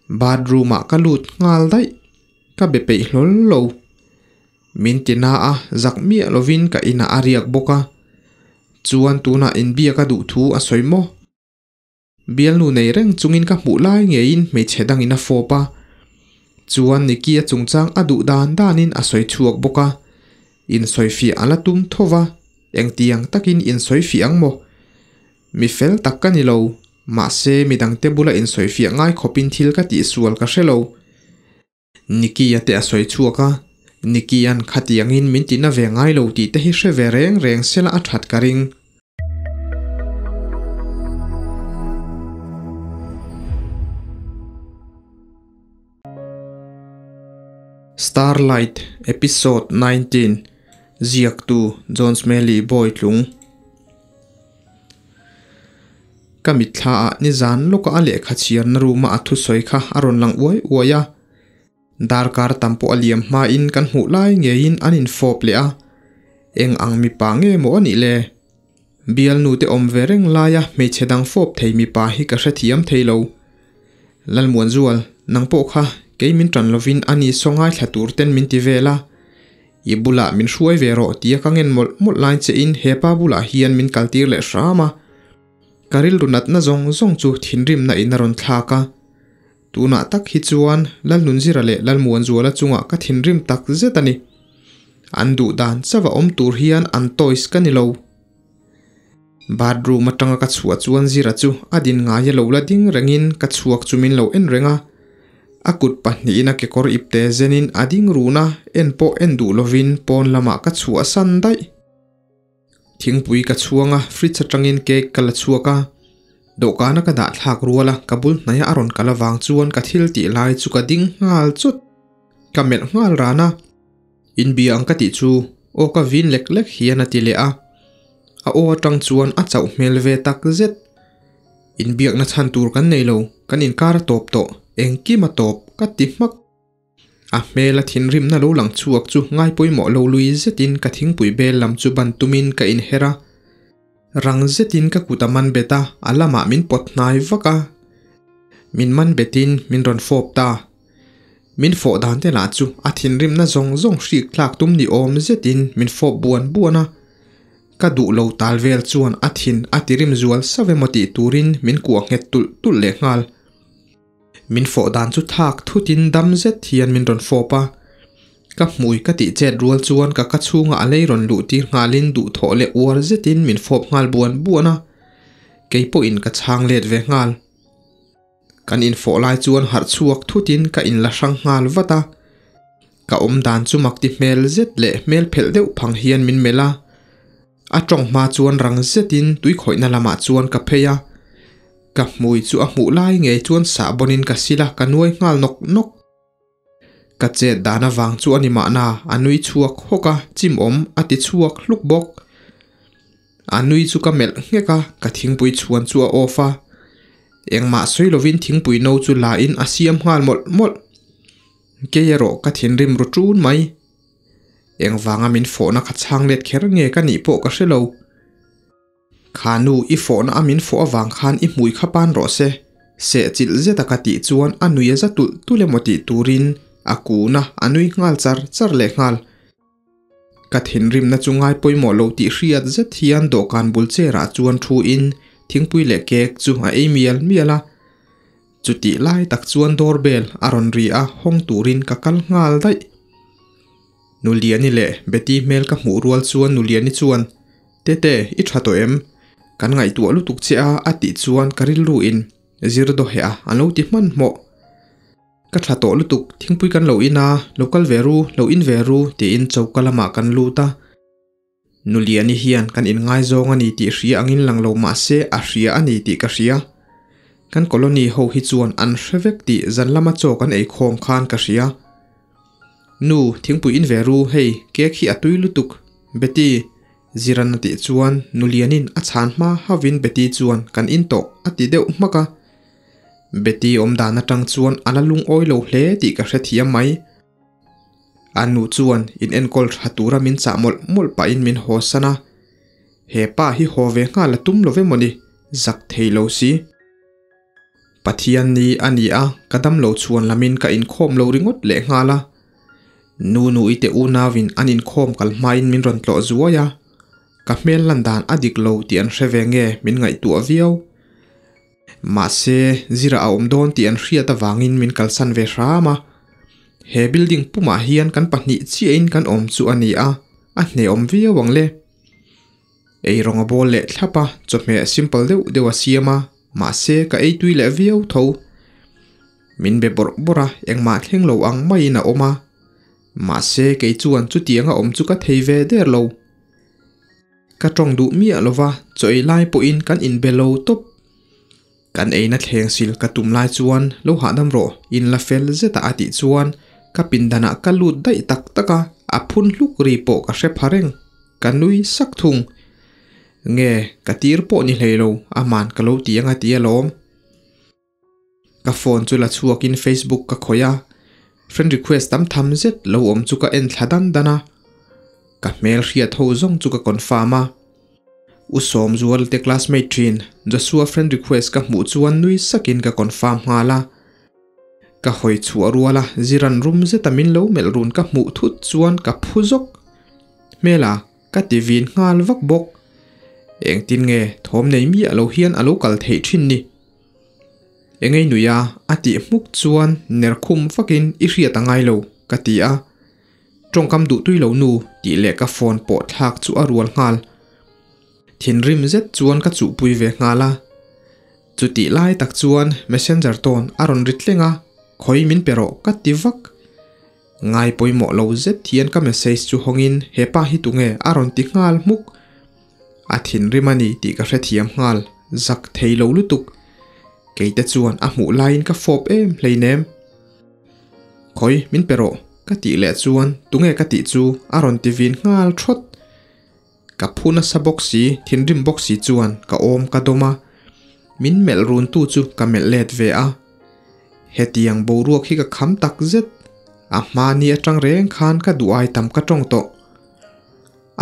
Bathroom ah ka lut nghal daih, ka be peih hlawl lo. Min ti na a, zak miah lovin ka inah a riak bawk a. Chuan tunah inbiak a duh thu a sawi maw? Bialnu nei reng chungin ka hmuh lai ngeiin hmeichhe dangin a fawp a, chuan Nicky-a chungchang a duh dan danin a sawi chhuak bawk a, insawifiah a la tum tho va, engtiang takin insawifiah ang maw? Mi fel tak ka ni lo, mahse midangte bula insawifiah ngai khawpin thil ka tihsual ka hre lo. Nicky-a te a sawi chhuak a, Nicky-a'n khatiangin min tina ve ngai lo tih te hi hre ve reng reng sela a that ka ring. Starlight Episode 19 Ziaktu John Smelly Bawitlung Ka mitthla ah nizan lawka a lehkha chhiarna room a a thusawi kha a rawn lang uai uai a. Darkar tam pawh a liam hmain kan hmuh lai ngeiin an infawp leh a. Eng ang mipa nge maw a nih le? Bialnu te awm ve reng laia hmeichhe dang fawp thei mipa hi ka hrethiam thei lo. Lalmuanzual, nang pawh kha kei min tan lovin a ni saw ngaithla tur ten min ti vel a. I bulah min hruai ve rawh tia ka ngen mawlh mawlh lai che in hepa bulah hian min kaltir leh hram a. Ka rilru natna zawng zawng chu thinrimna in a rawn thlak a. Tunah tak hi chuan Lalnunzira leh Lalmuanzuala chungah ka thinrim tak zet a ni. An duh dan chauh a awm tur hian an toys ka ni lo. Bathroom atanga ka chhuah chuan Zira chu a din ngai a lo la ding rengin ka chhuak chu min lo en reng a. A kut pahnihin a kekawr ipte zenin a ding run a, en pawh en duh lovin pawn lamah ka chhuah san daih. Thingpui ka chhuang a, fridge atangin cake ka la chhuak a. Dawhkana ka dah thlak rual a, ka bul hnaia a rawn kal avang chuan ka thil tih lai chu ka ding nghal chut. Ka melh nghal ran a. Inbia ang ka tih chu aw ka vin lek lek hian a ti leh a. A aw atang chuan a chauh hmel ve tak zet. Inbiakna chhan tur kan nei lo, kan inkar a tawp tawh, engkim a tawp ka ti hmak. A hmel a thinrimna lo lang chhuak chu ngaipawimawh lo lui zetin ka thingpui bel lam chu ban tumin ka inher a. Rang zetin ka kut a man bet a, a lamah min pawt hnai vak a. Min man betin min rawn fawp ta. Min fawh dan te lah chu a thinrimna zawng zawng hrik tlak tum ni awm zetin min fawp buan buan a. Ka duh lo tal vel chuan a thin a tirim zual sauh emaw tih turin min kuah nghet tulh tulh lehnghal. Min fawh dan chu thak thutin dam zet hian min rawn fawp a. Ka hmui ka tih chet rual chuan ka ka chhungah a lei rawn luh tir nghalin duhthawh leh uar zetin min fawp nghal buan buan a. Kei pawhin ka chhang let ve nghal. Kan infawh lai chuan harh chhuak thutin ka inla hrang nghal vat a. Ka awm dan chu mak ti hmel zet leh hmel phelh deuh phang hian min melh a. A tawng hma chuan rang zetin tui khawihna lamah chuan ka phei a. Ka hmui chu a hmuh lai ngei chuan sahbawnin ka sil a, ka nuai nghal nawk nawk. Ka chet dan avang chu a ni mahna, a nui chhuak hawk a, chimawm a ti chhuak hluk bawk. A nui chu ka melh nghek a, ka thingpui chhuan chu a off a. Engmah sawi lovin thingpui no chu la in a siam nghal mawlh mawlh. Kei erawh ka thinrim ru ṭun mai. Engvanga min fawhna kha chhang let kher nge ka nih pawh ka hre lo. Kha nu i fawhna a min fawh avang khan i hmui kha pan rawh se, seh chilh zeta ka tih chuan a nui a za tulh tulh emaw tih turin a kun a, a nui nghal char char leh nghal. Ka thinrimna chu ngai pawimawh lo tih hriat zet hian dawhkan bul chair ah chuan thu in thingpui leh cake chu a ei mial mial a. Chutih lai tak chuan doorbell a rawn ri a, hawng turin ka kal nghal daih. Nuliani leh Betty hmel ka hmuh rual chuan Nuliani chuan, Tete, i tha tawh em? Kan ngaihtuah lutuk che a a tih chuan ka rilru in zir daw heh a, an lo ti hmanhmawh. Ka tha tawh lutuk, thingpui kan lo in a, lo kal ve ru, lo in ve ru, tiin choka lamah kan lut a. Nuliani hian kan inngaizawng a ni tih hria angin lang lo mah se a hria a ni tih ka hria. Kan colony ho hi chuan an hre vek tih zan lama chaw kan ei khawm khan ka hria. Nu, thingpui in ve ru, hei, cake hi a tui lutuk, Betty, Ziran a tih chuan Nulianin a chhan hma hauhin Betty chuan kan in tawh a ti deuh hmak a. Betty awmdan atang chuan a la lungawi lo hle tih ka hrethiam mai. A nu chuan in enkawl tha tura min chah mawlh mawlh pahin min haw san a. He pa hi haw ve nghal a tum lo ve mawni, zak thei lo si. Pathian ni a ni a, ka damlo chhuan lamin ka inkhawm lo ringawt leh nghal a. Nunu-i te unauin an inkhawm kal hmain min rawn tlawh zuai a, ka hmel lan dan a dik lo tih an hre ve nge min ngaihtuah viau. Mahse, zira a awm dawn tih an hriat avangin min kalsan ve hram a. He building pumah hian kan pahnih chiahin kan awm chu a ni a, a hnehawm viau ang le. Ei rawng a bawl leh thlap a, chawhmeh simple deuh deuh a siam a, mahse ka ei tui leh viau tho. Min be bawrh bawrh a, engmah thleng lo ang maiin a awm a. Mahse kei chuan chutianga awm chu ka thei ve der lo. Ka tawng duh miah lova, chaw ei lai pawhin kan inbe lo tawp. Kan eina thleng sil ka tum lai chuan lo hahdam rawh, in la fel zeta a tih chuan ka pindanah ka lut daih tak tak a, a phun hluk ri pawh ka hre pha reng. Ka nui sak thung. Nge, ka tir pawh ni hlei lo, aman ka lo ti anga ti alawm. Ka phone chu la chhuakin Facebook ka khawih a, friend request tam tham zet lo awm chu ka en thla dan dan a. Ka hmel hriat ho zawng chu ka confirm a. U Sawmzual te classmate thin Joshua friend request ka hmuh chuan nui sakin ka confirm nghal a. Ka hawi chhuah rual a, ziran rum zeta min lo melh run ka hmuh thut chuan ka phu zawk. Hmela, ka ti vin nghal vak bawk. Engtin nge thawm nei miah lo hian a lo kal theih thin ni? Engei nui a, a tih hmuk chuan ner khum vakin i hriat a ngai lo, ka ti a. Tawngkam duh tui lo nu tih leh ka phone pawh thlak chu a rual nghal. Thinrim zet chuan ka chuhpui ve nghal a. Chutih lai tak chuan messenger tawn a rawn ri tleng a, khawi min pe rawh ka ti vak. Ngai pawimawh lo zet hian ka message chu hawngin hepa hi tunge a rawn ti nghal hmuk. A thinrim a ni tih ka hrethiam nghal, zak thei lo lutuk. Keite chuan a hmuh laiin ka fawp em hleinem. Khawi min pe rawh ka tih leh chuan tunge ka tih chu a rawn ti vin nghal thawt. Ka phu nasa bawk si, thinrim bawk si chuan ka awm ka dawm a, min melh run tu chu ka melh let ve a. Hetiang boruak hi ka kham tak zet, a hmani atang reng khan ka duh ai tam ka tawng tawh.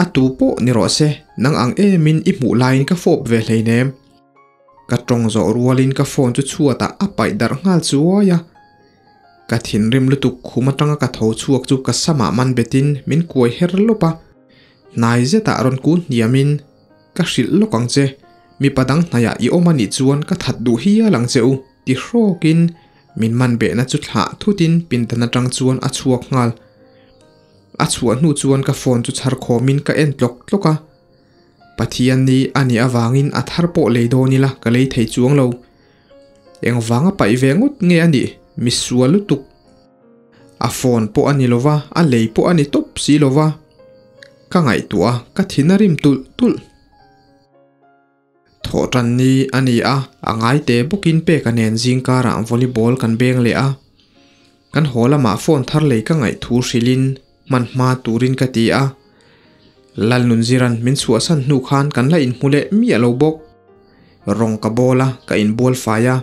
A tu pawh ni rawh se, nang ang emin i hmuh laiin ka fawp ve hleinem. Ka tawng zawh rualin ka phone chu chhuatah a paih darh nghal chuai a. Ka thinrim lutuk khum atanga ka tho chhuak chu ka samah man betin min kuai her lawp a. Hnai zetah rawn kun hniamin, Ka hrilh lawk ang che, mipa dang hnaiah i awm a nih chuan ka that duh hial ang che u, ti hrawkin min man behna chu thlah thutin pindan atang chuan a chhuak nghal. A chhuah hnu chuan ka phone chu chhar khawmin ka en tlawk tlawk a. Pathian ni a nih avangin a thar pawh lei dawn ila ka lei thei chuang lo. Engvanga paih ve ngawt nge a nih? Misual lutuk. A phone pawh a ni lova, a lei pawh a ni tawp si lova. Ka ngaihtuah a, ka thin a rim tulh tulh. Thawhtan ni a ni a, a ngai te bawkin peka nen zingkarah volleyball kan beng leh a. Kan haw lamah phone thar lei ka ngaih thu hrilhin hman hma turin ka ti a. Lalnunziran min chhuahsan hnu khan kan la inhmu leh miah lo bawk. Rawng ka bawl a, ka inbual fai a.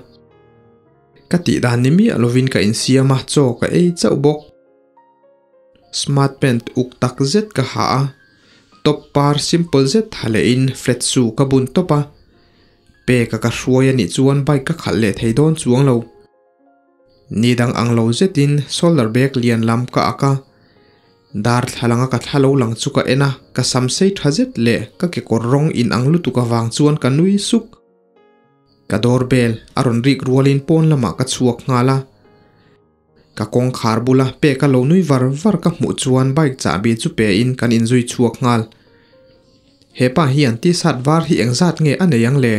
Ka tih dan ni miah lovin ka insiam a, chaw ka ei chauh bawk. Smart pant uk tak zet ka ha a, top par simple zet ha lehin flat shoe ka bun tawp a. Peka ka hruai a nih chuan bike ka khalh leh thei dawn chuang lo. Ni dang ang lo zetin shoulder bag lian lam ka ak a, darthlalanga ka thla lo lang chu ka en a, ka sam sei tha zet leh ka kekawr rawng in ang lutuk avang chuan ka nui suk. Ka doorbell a rawn rik rualin pawn lamah ka chhuak nghal a. Ka kawngkhar bula peka lo nui var var ka hmuh chuan bike chahbi chu pe in kan inzui chhuak nghal. Hepa hian t-shirt var hi engzat nge a nei ang le?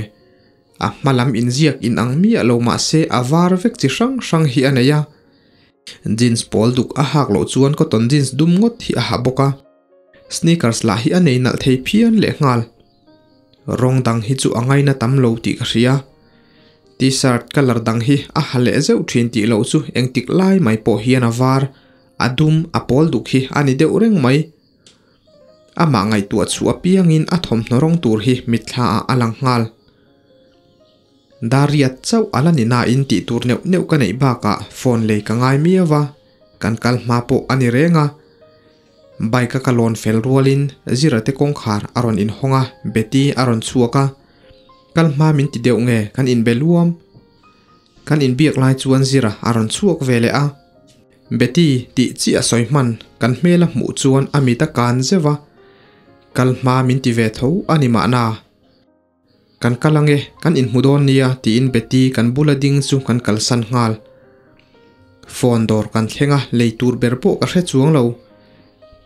A hma lam inziak in ang miah lo mah se a var vek chi hrang hrang hi a nei a. Jeans pawl duk a hak loh chuan cotton jeans dum ngawt hi a ha bawk a. Sneakers lah hi a nei nalh thei phian lehnghal. Rawng dang hi chu a ngaina tam lo tih ka hria. T-shirt colour dang hi a ha leh zeuh thin tih loh chu engtik lai mai pawh hian a var, a dum, a pawl duk hi a ni deuh reng mai. Amah ngaihtuah chhuah apiangin a thawmhnaw rawng tur hi mitthla ah a lang nghal. Dariat chauh a la ni nain tih tur neuh neuh ka neih bakah phone lei ka ngai miau a, kan kal hma pawh a ni reng a. Bike a ka lawn fel rualin Zira te kawngkhar a rawn inhawng a, Betty a rawn chhuak a. Kal hma min ti deuh nge kan inbe luam. Kan inbiak lai chuan Zira a rawn chhuak ve leh a. Betty tih chiah a sawi hman kan hmel a hmuh chuan a mit a kan zeuh a, kal hma min ti ve tho a ni mahna. Kan kal ange, kan inhmu dawn nia tiin Betty kan bula ding chu kan kalsan nghal. Phone dawr kan thleng a, lei tur ber pawh ka hre chuang lo.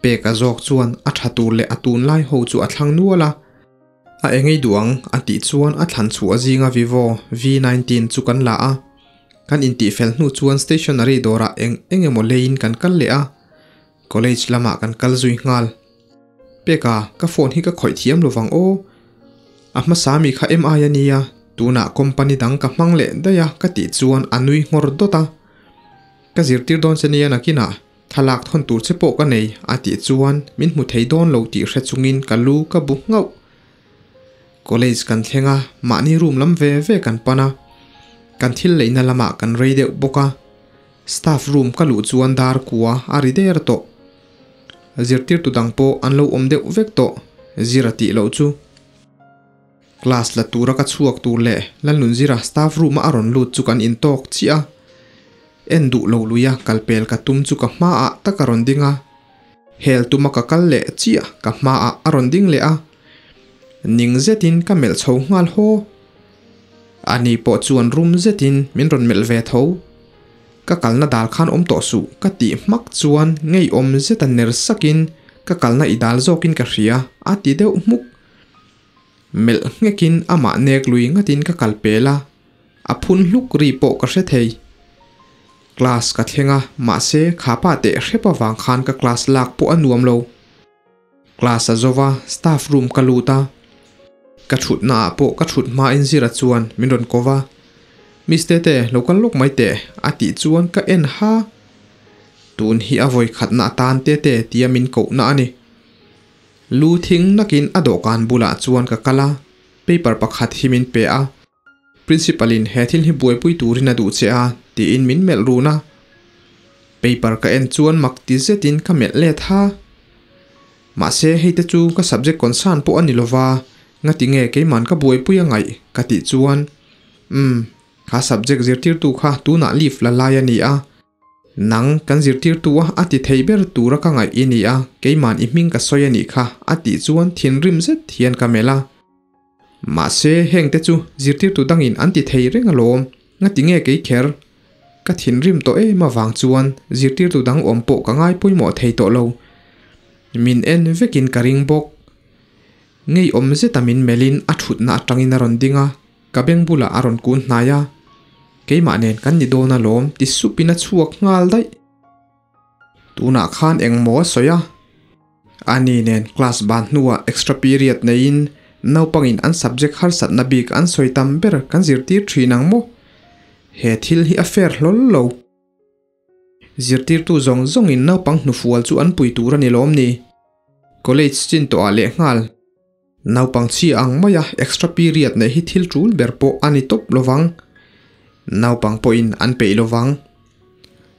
Peka zawk chuan a tha tur leh a tunlai ho chu a thlang nual a. A engei duh ang a tih chuan a thlan chhuah zinga Vivo V19 chu kan la a. Kan intihfel hnu chuan stationery dawrah eng eng emaw leiin kan kal leh a. College lamah kan kal zui nghal. Peka, ka phone hi ka khawih thiam lo vang aw. A hmasa mi kha MI a nia, tunah company dang ka hmang leh daih a ka tih chuan a nui nghawr dawt a. Ka zirtir dawn che nia nakinah thlalak thawn tur che pawh ka nei a tih chuan min hmu thei dawn lo tih hre chungin ka lu ka bu nghauh. College kan thleng a, mahni room lam ve ve kan pan a, kan thil leihna lamah kan rei deuh bawk a, staff room ka luh chuan dar kua a ri der tawh. Zirtirtu dang pawh an lo awm deuh vek tawh, zir a tih loh chu. Class la tura ka chhuak tur leh Lalnunzira staff room a a rawn lut chu kan intawk chiah a, en duh lo luia kalpel ka tum chu ka hmaah tak a rawn ding a, hel tuma ka kal leh chiah ka hmaah a rawn ding leh a, ning zetin ka melh chho nghal haw. Ani pawh chuan rum zetin min rawn melh ve tho. Ka kalna dal khan awm tawh suh ka tih hmak chuan ngeiawm zeta ner sakin ka kalna i dal zawkin ka hria a ti deuh hmuk. Melh nghekin amah nek lui ngatin ka kal pel a, a phun hluk ri pawh ka hre thei. Class ka thleng a, mahse kha pa teh hrep avang khan ka class lak pawh a nuam lo. Class a zo va, staff room ka lut a, ka thutna ah pawh ka thut hmain Zira chuan min rawn ko va, Miss Tete, lo kal lawk mai teh a tih chuan ka en ha. Tun hi a vawi khatna atan Tete tia min kohna a ni. Lu thing nakin a dawhkan bulah chuan ka kal a, paper pakhat hi min pe a, Principal in he thil hi buaipui turin a duh che a tiin min melh run a. Paper ka en chuan mak ti zetin ka melh let ha. Mahse hei te chu ka subject concern pawh a ni lova, ngati nge keiman ka buaipui a ngaih ka tih chuan, Umm, kha subject zirtirtu kha tunah leave la lai a ni a, Nang kan zirtirtu a a ti thei ber tura ka ngaih i ni a, keiman i hming ka sawi a nih kha a tih chuan thinrim zet hian ka melh a. Mahse, hengte chu zirtirtu dangin an ti thei reng alawm, ngati nge kei kher? Ka thinrim tawh em avang chuan zirtirtu dang awm pawh ka ngai pawimawh thei tawh lo. Min en vekin ka ring bawk. Ngeiawm zeta min melhin a thutna atangin a rawn ding a. Ka beng bulah a rawn kun hnai a, Keimah nen kan ni dawn alawm ti supin a chhuak nghal daih. Tunah khan engmaw a sawi a? Ani nen class ban hnuah extra period neiin naupangin an subject harsatna bik an sawi tam ber kan zirtir thin ang maw? He thil hi a fair hlawl lo. Zirtirtu zawng zawngin naupang hnufual chu an pui tur a ni lawm ni? College chin tawhah lehnghal. Naupang chhia ang maia extra period neih hi thil tul ber pawh a ni tawp lovang. Naupang pawhin an peih lovang.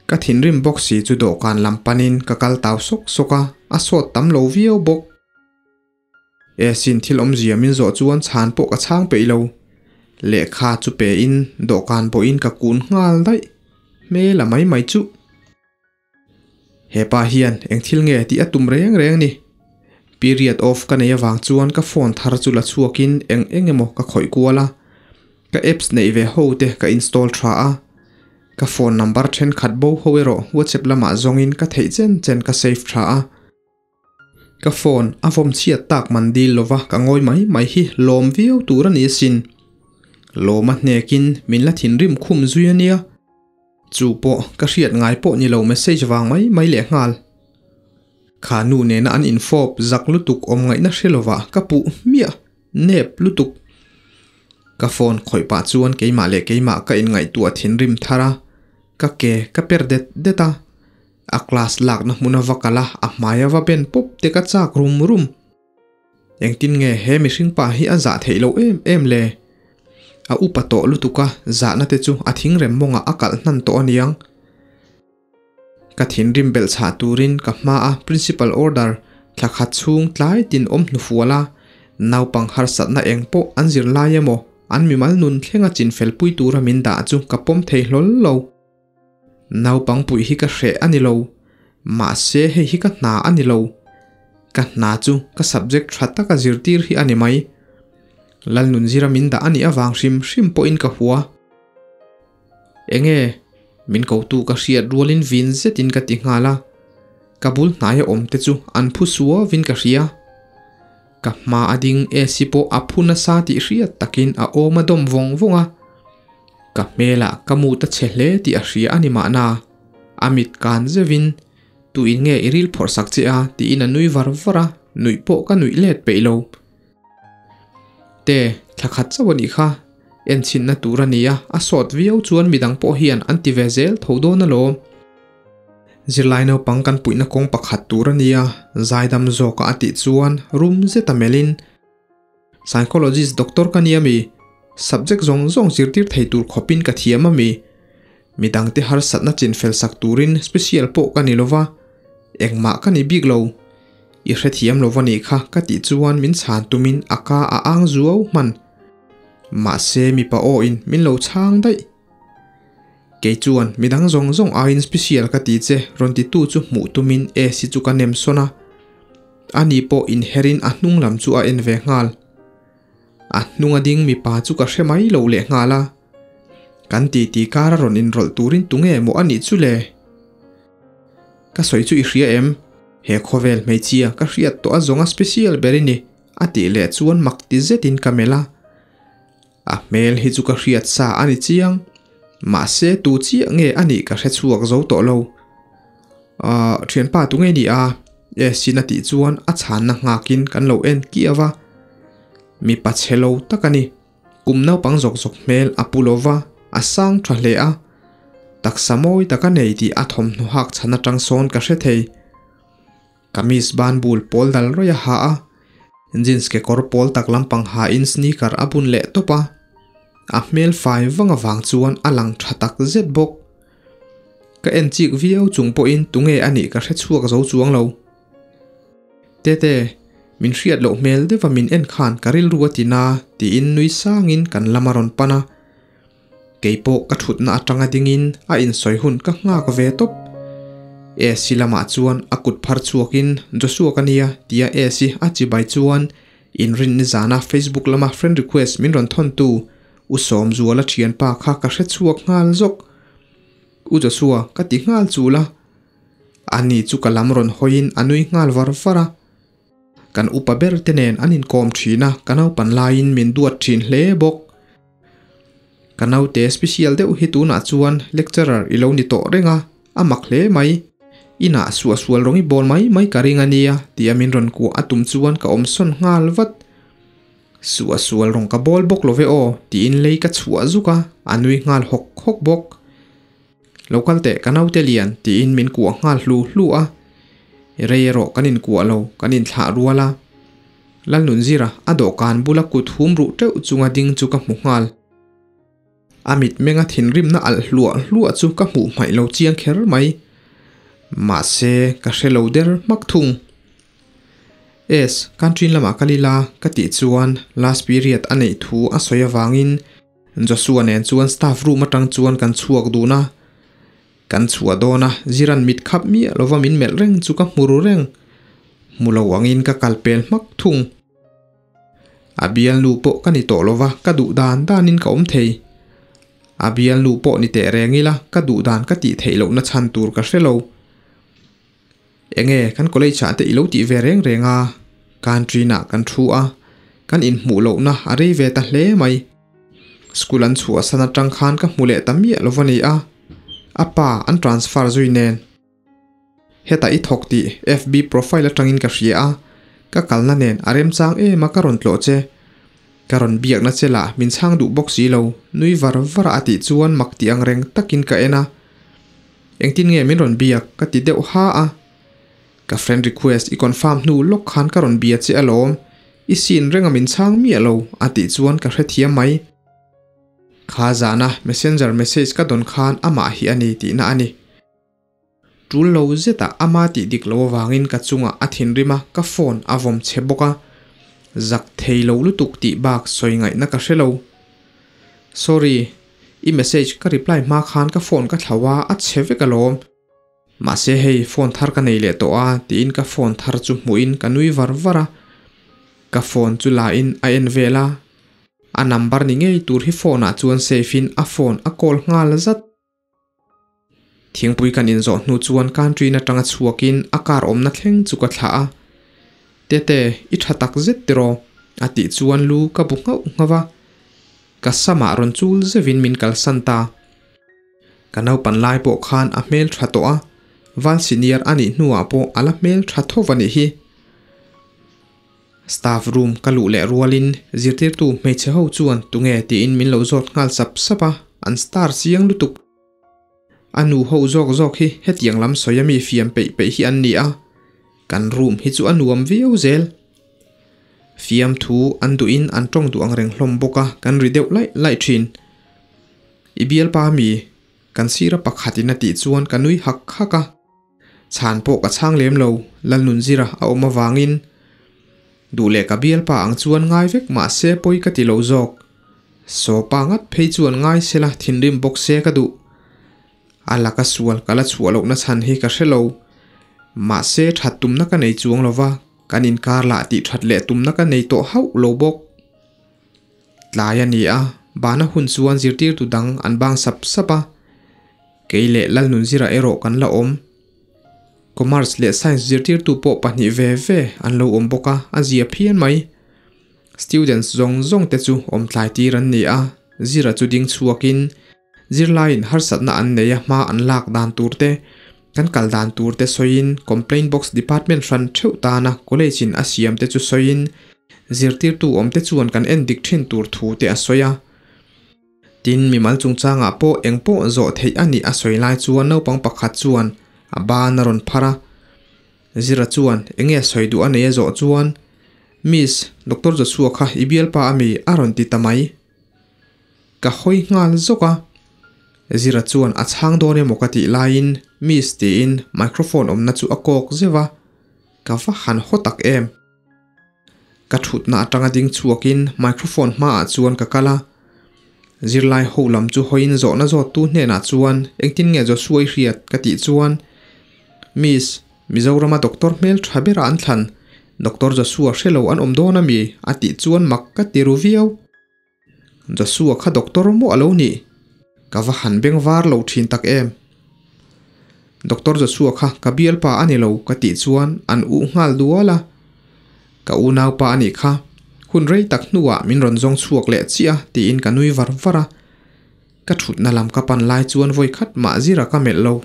Ka thinrim bawk si chu dawhkan lam panin ka kal tau sawk sawk a, a sawt tam lo viau bawk. E sin thil awmzia min zawh chuan chhan pawh ka chhang peih lo. Lehkha chu pe in dawhkan pawhin ka kun nghal daih. Hmel a mai mai chuh. He pa hian eng thil nge tih a tum reng reng ni. Period off ka nei avang chuan ka phone thar chu la chhuakin eng eng emaw ka khawih kual a. Ka apps neih ve ho te ka install tha a. Ka phone number thenkhat bo ho erawh WhatsApp lamah zawngin ka theih chen chen ka save tha a. Ka phone a vawm chhiat tak man dil lova ka ngawi mai mai hi lawm viau tur a ni asin. Lawma hnekin min la thinrim khum zui a nia. Chu pawh ka hriat ngai pawh ni lo message vang mai mai leh nghal. Kha nu nena an infawp zak lutuk awm ngaihna hre lovah ka puh hmiah nep lutuk. Ka phone khawih pah chuan keimah leh keimah ka inngaihtuah thinrim thar a, ka ke ka per det det a. A class lakna hmun a va kal a, a hmai a va ben pawp te ka chak rum rum. Engtin nge he mihring pa hi a zah theih loh em em le? A upa tawh lutuk a, zahna te chu a thingrem mawngah a kalh hnan tawh aniang. Ka thinrim belh chhah turin ka hma a principal order thla khat chhung tlai tin awm hnufual a, naupang harsatna eng pawh an zir lai emaw? An mimal nun thlenga chinfel pui tura min dah chu ka pawm thei hlawl lo. Naupang puih hi ka hreh a ni lo, mahse hei hi ka hna a ni lo. Ka hna chu ka subject tha taka zirtir hi a ni mai. Lalnunzira min dah a nih avang hrim hrim pawhin ka hua. Enge? Min kotu ka hriat rualin vin zetin ka ti nghal a, ka bul hnaia awm te chu an phu suauvin ka hria. Ka hma a ding AC pawh a phu nasa tih hriat takin a awm a dawm vawng vawng a. Ka hmelah ka mut a chhe hle tih a hria a ni mahna, a mit kan zeuhin, Tuin nge i ril phawrh sak che a? tiin a nui var var a, nuih pawh ka nuih let peih lo. Te, thla khat chauh a nih kha, enchhinna tur a ni a, a sawt viau chuan midang pawh hian an ti ve zel tho dawn alawm. Zirlai naupang kan puihna kawng pakhat tur a nia, zaidam zawka a tih chuan rum zeta melhin, Psychologist doctor ka nia mi? Subject zawng zawng zirtir thei tur khawpin ka thiam a mi? Midangte harsatna chinfel sak turin special pawh ka ni lova, engmah ka ni bik lo. I hrethiam lo va nih kha ka tih chuan min chhan tumin a ka a ang zuau hman. Mahse mipa aw in min lo chhang daih. Kei chuan midang zawng zawng aiin special ka ti che rawn ti tu chu hmuh tumin AC chu ka nem sawn a. Ani pawh inherin a hnung lam chu a en ve nghal. A hnung a ding mipa chu ka hre mai lo leh nghal a. Kan titi kar a rawn inrawlh turin tunge maw a nih chu le? Ka sawi chu i hria em? He khawvel hmeichhia ka hriat tawh a zawnga special ber i ni, a tih leh chuan mak ti zetin ka melh a. A hmel hi chu ka hriat sa a ni chiang, mahse tu chiah nge a nih ka hre chhuak zo tawh lo. Ahh, thianpa tu nge ni a? Esin a tih chuan a chhanna nghakin kan lo en kiau a. Mipa chhe lo tak a ni. Kum naupang zawk zawk hmel a pu lova, a sang tha hle a. Taksa mawi tak a nei tih a thawmhnaw hak chhan atang sawn ka hre thei. Kamis ban bul pawl dal rawih a ha a, jeans kekawr pawl tak lampang hain sneaker a bun leh tawp a. A hmel fai vang avang chuan a lang tha tak zet bawk. Ka en chik viau chung pawhin tunge a nih ka hre chhuak zo chuang lo. Tete, min hriat loh hmel deuha min en khan ka rilru a ti na tiin nui sangin kan lam a rawn pan a. Kei pawh ka thutna atanga dingin a insawi hun ka nghak ve tawp. AC lamah chuan a kut phar chhuakin Joshua ka nia tia AC a chibai chuan inrinni zana Facebook lama friend request min rawn thawntu U Sawmzuala thianpa kha ka hre chhuak nghal zawk. U Joshua ka ti nghal chul a. Ani chu ka lam rawn hawiin a nui nghal var var a. Kan upa ber te nen an inkawm thin a, ka naupan laiin min duat thin hle bawk. Ka naute special deuh hi tunah chuan lecturer i lo ni tawh reng a, a mak hle mai. Inah suahsual rawng i bawl mai mai ka ring a nia tia min rawn kuah a tum chuan ka awm sawn nghal vat. Suahsual rawng ka bawl bawk lo ve aw tiin lei ka chhuah zuk a, a nui nghal hawk hawk bawk. Lo kal teh ka naute lian tiin min kuah nghal hlu hlu a, rei erawh kan inkuah lo, kan inthlah rual a. Lalnunzira a dawhkan bula kut hum ruh teuh chunga ding chu ka hmu nghal. A mitmenga thinrimna alh hluah hluah chu ka hmuh hmaih lo chiang kher mai. Mahse ka hre lo der hmak thung. Es, canteen lamah kal ila ka tih chuan last period a neih thu a sawi avangin Joshua nen chuan staff room atang chuan kan chhuak dun a, kan chhuah dawn a, Ziran mit khap miah lova min melh reng chu ka hmu ru reng. Hmu lo angin ka kal pel hmak thung. A bialnu pawh ka ni tawh lova ka duh dan danin ka awm thei. A bialnu pawh ni teh reng ila ka duh dan ka tih theih lohna chhan tur ka hre lo. Enge kan college ah te i lo tih ve reng reng a, canteen ah kan thu a, kan inhmuh lohna a rei ve ta hle mai. School an chhuahsan atang khan ka hmu leh ta miah lo va ni a, a pa an transfer zui nen. Hetah i thawk tih FB profile atangin ka hria a, ka kalna nen a remchang em a ka rawn tlawh che. Ka rawn biakna che lah min chhang duh bawk si lo, nui var var a a tih chuan mak tih ang reng takin ka en a. Engtin nge min rawn biak ka ti deuh ha a. Ka friend request i confirm hnu lawk khan ka rawn bia che alawm, i sin reng a min chhang miah lo a tih chuan ka hrethiam mai. Kha zana messenger message ka dawn khan amah hi a ni tihna a ni. Tul lo zetah ama tih dik lo avangin ka chungah a thinrim a, ka phone a vawm che bawk a. Zak thei lo lutuk tih bak sawi ngaihna ka hre lo. Sorry, i message ka reply hma khan ka phone ka thlau a, a chhe vek alawm. Mahse hei phone thar ka nei leh tawh a tiin ka phone thar chu hmuhin ka nui var var a. Ka phone chu la in a en vel a, a number ni ngei tur hi phone ah chuan save in a phone a call nghal zat. Thingpui kan inzawh hnu chuan country atanga chhuakin a car awmna thleng chu ka thlah a. Tete, i tha tak zet tiraw? A tih chuan lu ka bu nghauh nghauh a. Ka samah rawn chul zeuhin min kalsan ta. Ka naupan lai pawh khan a hmel tha tawh a, val senior a nih hnuah pawh a la hmel tha tho a nih hi. Staff room ka luh leh rualin zirtirtu hmeichhe ho chuan tunge tiin min lo zawt nghal sap sap a, an star chiang lutuk. A nu ho zawk zawk hi hetiang lam sawi ami fiam peih peih hi an ni a, kan room hi chu a nuam viau zel. Fiamthu an duhin an tawng duh ang reng hlawm bawk a, kan ri deuh laih laih thin. I bialpa mi kan sira pakhatin a tih chuan ka nui hak hak a. Chhan pawh ka chhang lem lo, Lalnunzira a awm avangin. Duh leh ka bialpa ang chuan ngai vek mah se pawi ka ti lo zawk. Sawpa ngat phei chuan ngai sela thinrim bawk se ka duh. A laka sual ka la chhuah lohna chhan hi ka hre lo. Mahse that tumna ka nei chuang lo va, kan inkar lah tih that leh tumna ka nei tawh hauh lo bawk. Tlai a ni a, bana hun chuan zirtirtu dang an bang sap sap a. Kei leh Lalnunzira erawh kan la awm. Commerce leh Science zirtirtu pawh pahnih ve ve an lo awm bawk a, a zia phian mai. Students zawng zawng te chu awm tlai tir an ni a, Zira chu ding chhuakin zirlaiin harsatna an nei a hma an lak dan tur te, kan kal dan tur te sawiin Complaint Box Department hran theuh tana College in a siam te chu sawiin zirtirtu awm te chuan kan en dik thin tur thu te a sawi a. Tin, mimal chungchangah pawh eng pawh zawh theih a nih a sawi lai chuan naupang pakhat chuan a ban a rawn phar a. Zira chuan eng nge sawi duh a nei a zawh chuan, Miss, Doctor Joshua kha i bialpa a mi? a rawn ti ta mai. Ka hawi nghal zawk a. Zira chuan a chhang dawn emaw ka tih laiin Miss tiin microphone awmna chu a kawk zeuh a. Ka va han haw tak em! Ka thutna atanga ding chhuakin microphone hmaah chuan ka kal a. Zirlai ho lam chu hawiin zawhna zawttu hnenah chuan engtin nge Joshua i hriat ka tih chuan Miss, Mizorama doctor hmel tha bera an thlan Doctor Joshua hre lo an awm dawn ami? a tih chuan mak ka ti ru viau. Joshua kha doctor maw a lo nih? Ka va han beng var lo thin tak em. Doctor Joshua kha ka bialpa a ni lo ka tih chuan an uh nghal dual a. Ka unaupa a nih kha. Hun rei tak hnuah min rawn zawng chhuak leh chiah a tiin ka nui var var a. Ka thutna lam ka pan lai chuan vawi khat mah zira ka melh lo.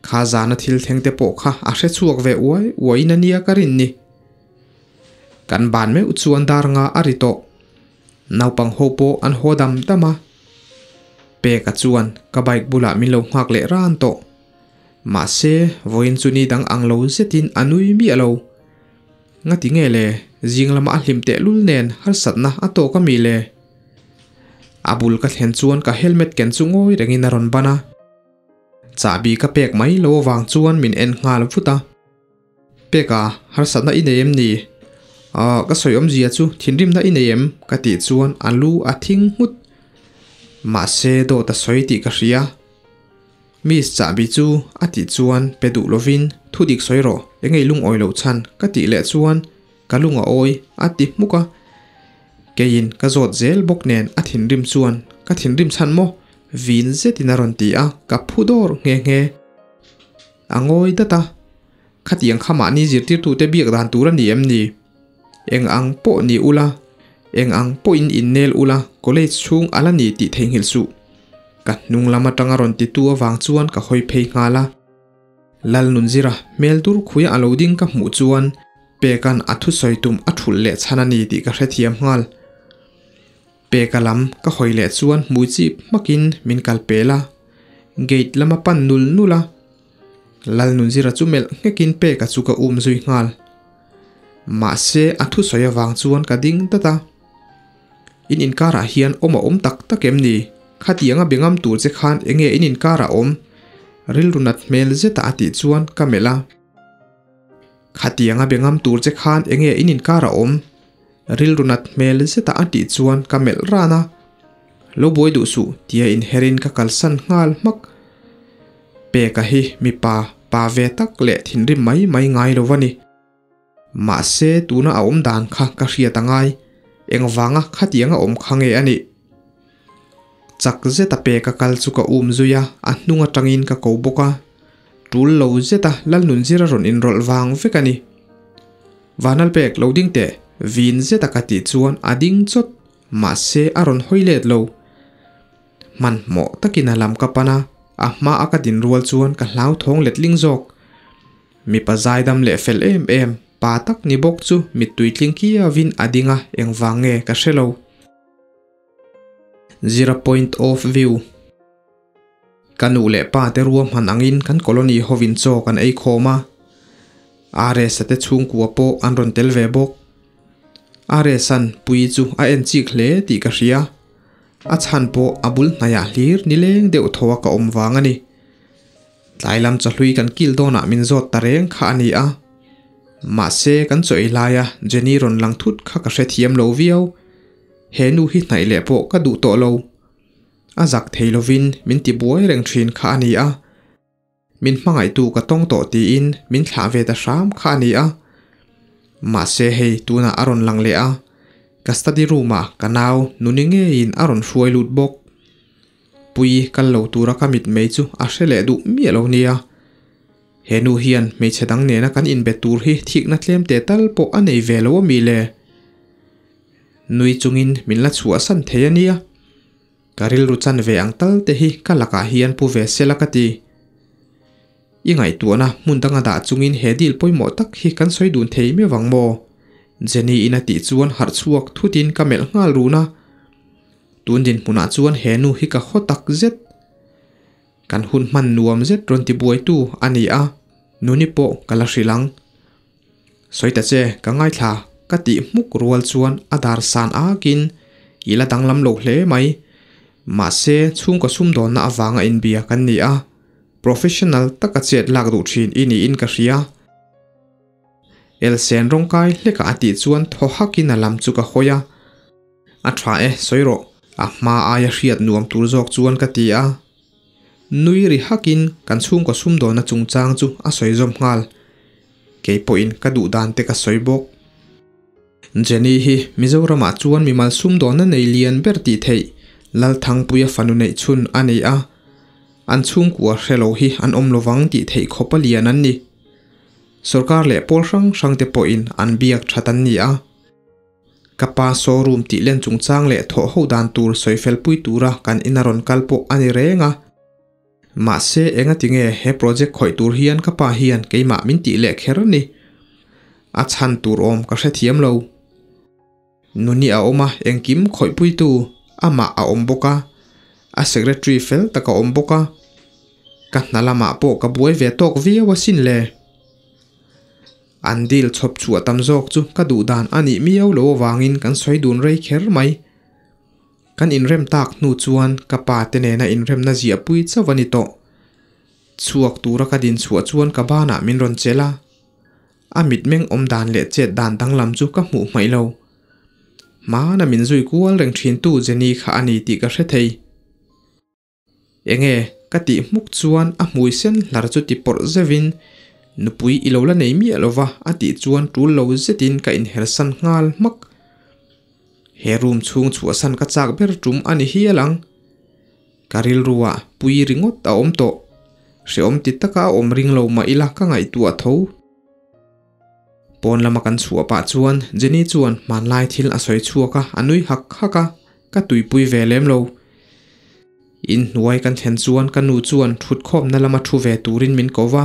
Kha zana thil thleng te pawh kha a hre chhuak ve uai uaiin a nia ka rin ni. Kan ban meuh chuan dar nga a ri tawh. Naupang ho pawh an haw dam dam a. Peka chuan ka bike bulah min lo nghak leh ran tawh. Mahse, vawiin chu ni dang ang lo zetin a nui miah lo. Ngati nge le, zing lama a hlim tehlul nen harsatna a tawk a mi le? A bul ka thlen chuan ka helmet ken chu ngawi rengin a rawn ban a. Chahbi ka pek mai lo avang chuan min en nghal vut a. Peka, harsatna i nei em ni? Ahh, ka sawi awmzia chu thinrimna i nei em? ka tih chuan a lu a thing nghut. Mahse dawt a sawi tih ka hria. Miss chahbi chu a tih chuan pe duh lovin thu dik sawi rawh, engei lungawi loh chhan ka tih leh chuan ka lung a awi a ti hmuk a. Keiin ka zawt zel bawk nen a thinrim chuan ka thinrim chhan maw? Vin zetin a rawn ti a, ka phu dawr nghe nghe. A ngawi dat a, Khatiang kha mahni zirtirtute biak dan tur a ni em ni? Eng ang pawh ni ula, eng ang pawhin innel ula, college chhung a la ni tih theihnghilh suh. Ka hnung lam atanga rawn titu avang chuan ka hawi phei nghal a. Lalnunzira hmel dur khuia a lo ding ka hmuh chuan Peka'n a thusawi tum a thulh leh chhan a ni tih ka hrethiam nghal. Peka lam ka hawi leh chuan hmui chip hmakin min kal pel a, gate lama pan nul nul a. Lalnunzira chu melh nghekin Peka chu ka um zui nghal. Mahse a thusawi avang chuan ka ding dat a. In inkarah hian awm a awm tak tak em ni? Khatianga be ngam tur che khan enge in inkarah awm? Rilru nat hmel zeta a tih chuan ka melh a. Khatianga be ngam tur che khan enge in inkarah awm? Rilru nat hmel zeta a tih chuan ka melh ran a. Lo buai duh suh tia inherin ka kalsan nghal hmak. Peka hi mipa pa ve tak leh thinrim mai mai ngai lo a ni. Mahse tuna a awm dan kha ka hriat a ngai, engvanga khatianga awm kha nge a nih? Chak zeta Peka kal chu ka um zui a, a hnung atangin ka ko bawk a. Tul lo zeta Lalnunzira rawn inrawlh vang vek a ni. Vanlalpek lo ding teh, vin zeta ka tih chuan a ding chawt, mahse a rawn hawi let lo. Hmanhmawh takin a lam ka pan a, a hma a ka din rual chuan ka hlauthawng letling zawk. Mipa zaidam leh fel em em, pa tak ni bawk chu mittui tling kiauin a ding a, engvang nge ka hre lo. Zira point of view. Ka nu leh pa te ruahman angin kan colony hovin chaw kan ei khawm a, RS-a te chhungkua pawh an rawn tel ve bawk. RS-a'n Puii chu a en chik hle tih ka hria, a chhan pawh a bul hnaiah hlir nileng deuh tho a ka awm vang a ni. Tlai lam chawhlui kan kil dawnah min zawt ta reng kha a ni a. Mahse kan chaw ei laia Jenny rawn lang thut kha ka hrethiam lo viau. He nu hi hnaih leh pawh ka duh tawh lo. A zak thei lovin min ti buai reng thin kha a ni a. Min hmangaihtu ka tawng tawh tiin min thlah ve ta hram kha a ni a. Mahse hei tunah a rawn lang leh a, ka study room ah ka nau nuni ngeiin a rawn hruai lut bawk. Pui kal lo tura ka mitmei chu a hre leh duh miah lo nia. He nu hian hmeichhe dang nena kan inbe tur hi thikna tlem teh tal pawh a nei ve lo a mi le? Nui chungin min la chhuahsan thei a nia. Ka rilru chan ve ang tal te hi ka lakah hian pu ve sela ka ti. I ngaihtuahna hmun danga dah chungin he deal pawimawh tak hi kan sawi dun thei miau vang maw? Jenny in a tih chuan harh chhuak thutin ka melh nghal run a. Tun dinhmunah chuan he nu hi ka haw tak zet. Kan hun hman nuam zet rawn ti buaitu a ni a, nuni pawh ka la hrilh ang. Sawi ta che, ka ngaithla, ka tih hmuk rual chuan a dar san akin i la danglam lo hle mai. Mahse, chhungkaw sumdawnna avanga inbia kan ni a, professional taka chet lak duh thin i niin ka hria. Elsen rawngkai hlekah a tih chuan thaw hakin a lam chu ka hawi a. A tha e, sawi rawh, a hma aia hriat nuam tur zawk chuan ka ti a. Nui ri hakin kan chhungkaw sumdawnna chungchang chu a sawi zawm nghal. Kei pawhin ka duh dan te ka sawi bawk. Jenny hi Mizoramah chuan mimal sumdawnna nei lian ber tih theih Lalthangpuia fanu neih chhun a ni a. An chhungkua hre lo hi an awm lovang tih theih khawpa lian an ni. Sorkar leh pawl hrang hrangte pawhin an biak that an ni a. Ka pa showroom tih len chungchang leh thawh ho dan tur sawi fel pui tura kan ina rawn kal pawh a ni reng a. Mahse engati nge he project khawih tur hian ka pa hian keimah min tih leh kher ni? A chhan tur awm ka hrethiam lo. Nuni a awm a, engkim khawih puitu amah a awm bawk a, a secretary fel tak a awm bawk a. Ka hna lamah pawh ka buai ve tawk viau asin le. An deal chhawp chhuah tam zawk chu ka duh dan a nih miau lo avangin kan sawi dun rei kher mai. Kan inrem tak hnu chuan ka pa te nena inremna ziah pui chauh a ni tawh. Chhuak tura ka din chhuah chuan ka banah min rawn chelh a. A mitmeng awm dan leh chet dan danglam chu ka hmuh hmaih lo. Hmana min zui kual reng thintu Jenny kha a ni tih ka hre thei. Enge ka tih hmuk chuan a hmui sen hlar chu ti pawrh zeuhin nupui i lo la nei miah lo va a tih chuan tul lo zetin ka inhersan nghal hmak. He room chhung chhuahsan ka chak ber tum a ni hial ang. Ka rilruah pui ringawt a awm tawh. Hreawm ti taka a awm ring lo mah ila ka ngaihtuah tho. Pawn lama kan chhuah pah chuan Jenny chuan hmanlai thil a sawi chhuak a, a nui hak hak a, ka tuipui ve lem lo. Inhnuai kan thlen chuan ka nu chuan thutkhawmna lama thu ve turin min ko va,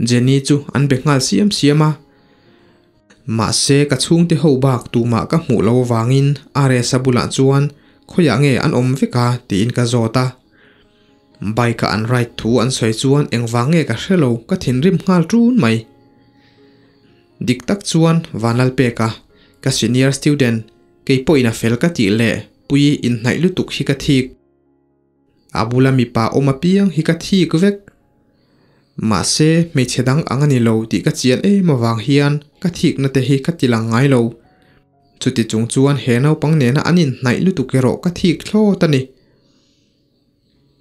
Jenny chu an be nghal siam siam a. Mahse ka chhungte ho bak tumah ka hmuh lo avangin RS-a bulah chuan khawiah nge an awm vek a tiin ka zawt a. Bike a an ride thu an sawi chuan engvang nge ka hre lo ka thinrim nghal ṭun mai. Dik tak chuan Vanlalpeka, ka senior student, kei pawhin a fel ka tih leh pui inhnaih lutuk hi ka thik. A bula mipa awm apiang hi ka thik vek. Mahse hmeichhe dang ang a ni lo tih ka chian em avang hian ka thikna te hi ka ti lang ngai lo. Chuti chung chuan he naupang nena an inhnaih lutuk erawh ka thik thlawt a ni.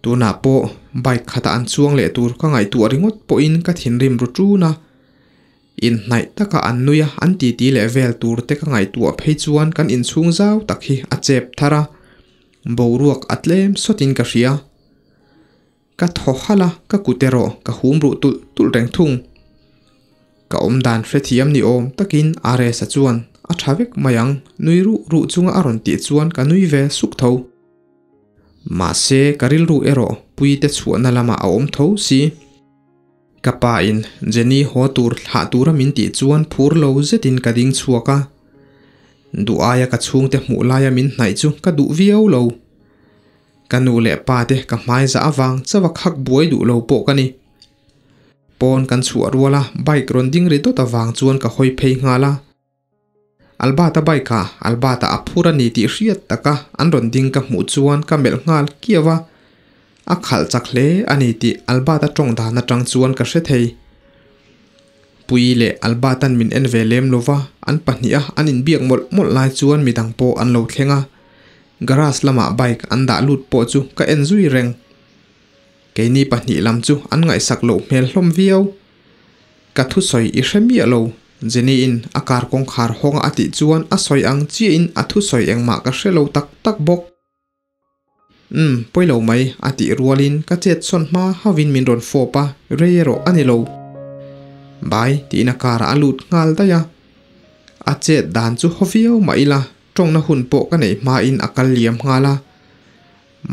Tunah pawh bike khata an chuang leh tur ka ngaihtuah ringawt pawhin ka thinrim ru ṭun a. Inhnaih taka an nui a, an titi leh vel tur te ka ngaihtuah phei chuan kan inchhung zau tak hi a chep thar a, boruak a tlem sawtin ka hria. Ka thaw halh a, ka kut erawh ka hum ruh tulh tulh reng thung. Ka awm dan hrethiam ni awm takin Aresa chuan a tha vek mai ang, nui ruh ruh chunga a rawn tih chuan ka nui ve suk tho. Mahse ka rilru erawh Puite chhuahna lamah a awm tho si. Ka pa in Jenny haw tur thlah tura min tih chuan phur lo zetin ka ding chhuak a. Duh aia ka chhungte hmuh laia min hnaih chu ka duh viau lo. Ka nu leh pa te ka hmai zah avang chauh a khak buai duh lo pawh ka ni. Pawn kan chhuah rual a bike rawn ding ri dawt avang chuan ka hawi phei nghal a. Albert-a bike ah Albert-a a phur a ni tih hriat taka an rawn ding ka hmuh chuan ka melh nghal kiau a. A khalh chak hle a ni tih Albert-a tawng dan atang chuan ka hre thei. Puii leh Albert-a'n min en ve lem lova an pahnih a an inbiak mawlh mawlh lai chuan midang pawh an lo thleng a. Garage lamah bike an dah lut pawh chu ka en zui reng. Keini pahnih lam chu an ngaihsak loh hmel hlawm viau. Ka thusawi i hre miah lo, Jenny-in a car kawngkhar hawnga a tih chuan a sawi ang chiahin a thusawi engmah ka hre lo tak tak bawk. Umm, pawi lo mai, a tih rualin ka chet sawn hma hauhin min rawn fawp a, rei erawh a ni lo. Bye, tiin a car ah a lut nghal daih a. A chet dan chu haw viau mah ila, Tawngna hun pawh ka neih hmain a kal liam nghal a,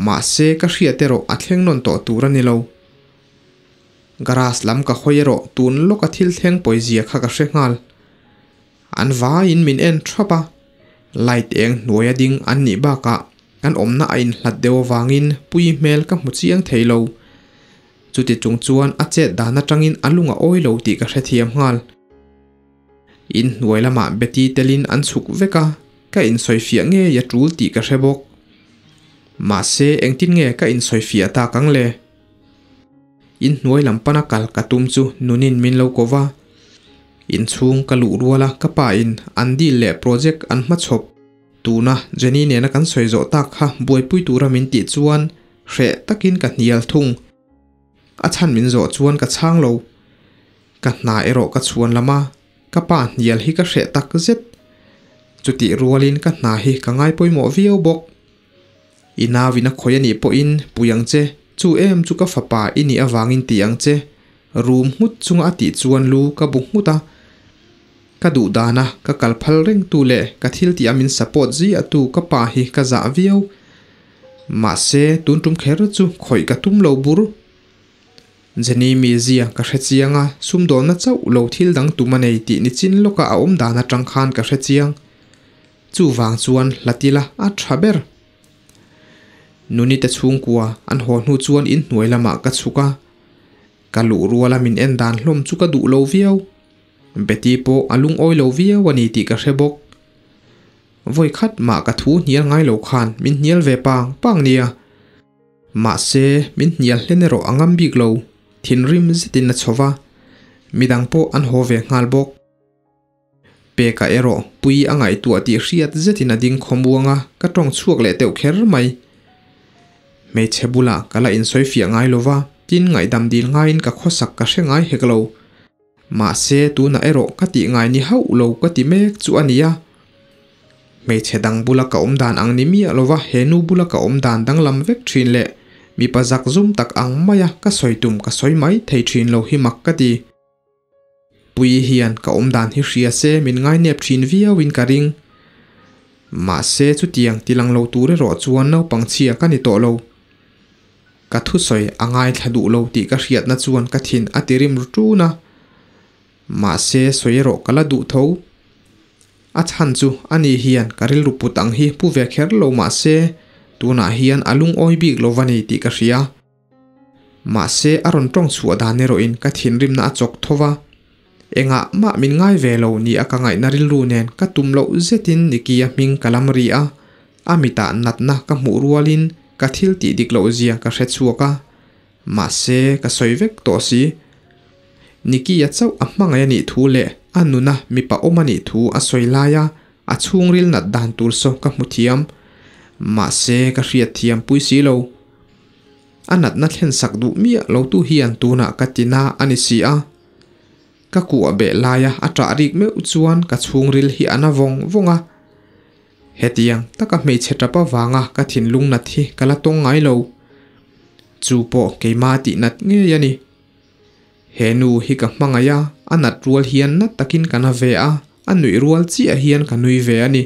mahse ka hriat erawh a thleng nawn tawh tur a ni lo. Garage lam ka hawi erawh tun lawka thil thleng pawizia kha ka hre nghal. An vaiin min en thap a, light eng hnuaia ding an nih bakah kan awmna a inhlat deuh avangin pui hmel ka hmu chiang thei lo. Chuti chung chuan a chet dan atangin a lung a awi lo tih ka hrethiam nghal. Inhnuai lamah Betty telin an chhuk vek a, ka insawifiah ngei a tul tih ka hre bawk. Mahse, engtin nge ka insawifiah tak ang le? Inhnuai lam pana kal ka tum chu nunin min lo ko va. Inchhung ka luh rual a, ka pa in an deal leh project an hmachhawp. Tuna Jenny nena kan sawi zawh tak kha buaipui tura min tih chuan hreh takin ka hnial thung. A chhan min zawh chuan ka chhang lo. Ka hna erawh ka chhuan lam a, ka pa hnial hi ka hreh tak zet. Chutih rualin ka hna hi ka ngai pawimawh viau bawk. I nauin a khawi a nih pawhin pui ang che, chu em chu ka fapa i nih avangin ti ang che, rum nghut chunga a tih chuan lu ka bu nghut a. Ka duh dana ka kal phal rengtu leh ka thil tih a min support ziahtu ka pa hi ka zah viau. Mahse tun tum kher chu khawih ka tum lo bur. Jenny mizia ka hre chiang a, sumdawnna chauh lo thil dang tum a nei tih ni chin lawka a awm dan atang khan ka hre chiang. Chuvang chuan hlatila a tha ber. Nuni te chhungkua an haw hnu chuan inhnuai lamah ka chhuk a. Ka luh ruala min en dan hlawm chu ka duh lo viau. Betty pawh a lungawi lo viau a ni tih ka hre bawk. Vawi khat mah ka thu hnial ngai lo khan min hnial ve pang pang nia. Mahse, min hnial hlen erawh a ngam bik lo, thinrim zetin a chho va, midang pawh an haw ve nghal bawk. Peka erawh pui a ngaihtuah tih hriat zetin a ding khawmuang a, ka tawng chhuak leh teuh kher mai. Hmeichhe bulah ka la insawi fiah ngai lo va, tin ngaihdam dil ngaiin ka khawsak ka hre ngai hek lo. Mahse, tunah erawh ka tih ngai ni hauh lo ka ti mek chu a nia. Hmeichhe dang bula ka awm dan ang ni miah lova he nu bula ka awm dan danglam vek thin leh mipa zak zum tak ang maia ka sawi tum ka sawi mai thei thin lo hi mak ka ti. Puii hian ka awm dan hi hria se min ngainep thin viauin ka ring. Mahse, chutiang tilang lo tur erawh chuan naupang chhia ka ni tawh lo. Ka thusawi a ngaithla duh lo tih ka hriatna chuan ka thin a ti rim ru ṭun a. Mahse, sawi erawh ka la duh tho. A chhan chu ani hian ka rilru put ang hi pu ve kher lo mahse, tunah hian a lungawi bik lo va ni tih ka hria. Mahse, a rawn ṭawng chhuah dan erawhin ka thinrimna a chawk tho va. Engah mah min ngai ve lo ni a ka ngaihna rilru nen ka tum loh zetin Nicky-a hming ka lam ri a, a mitah natna ka hmuh rualin ka thil tih dik loh zia ka hre chhuak a, mahse ka sawi vek tawh si. Nicky-a chauh a hmangaih a nih thu leh a nuna mipa awm a nih thu a sawi lai a, A chhungril nat dan tur saw ka hmu thiam. Mahse ka hriat thiam pui si lo. A natna thlen sak duh miah lo tu hian tunah ka ti na a ni si a. Ka kuah beh laia a ṭah rik meuh chuan ka chhungril hi a na vawng vawng a. Hetiang taka hmeichhe ṭap avanga ka thinlung nat hi ka la tawng ngai lo. Chu pawh keimah tih nat ngei a ni. He nu hi ka hmangaih a, a nat rual hian nat takin ka na ve a, a nuih rual chiah hian ka nui ve a ni.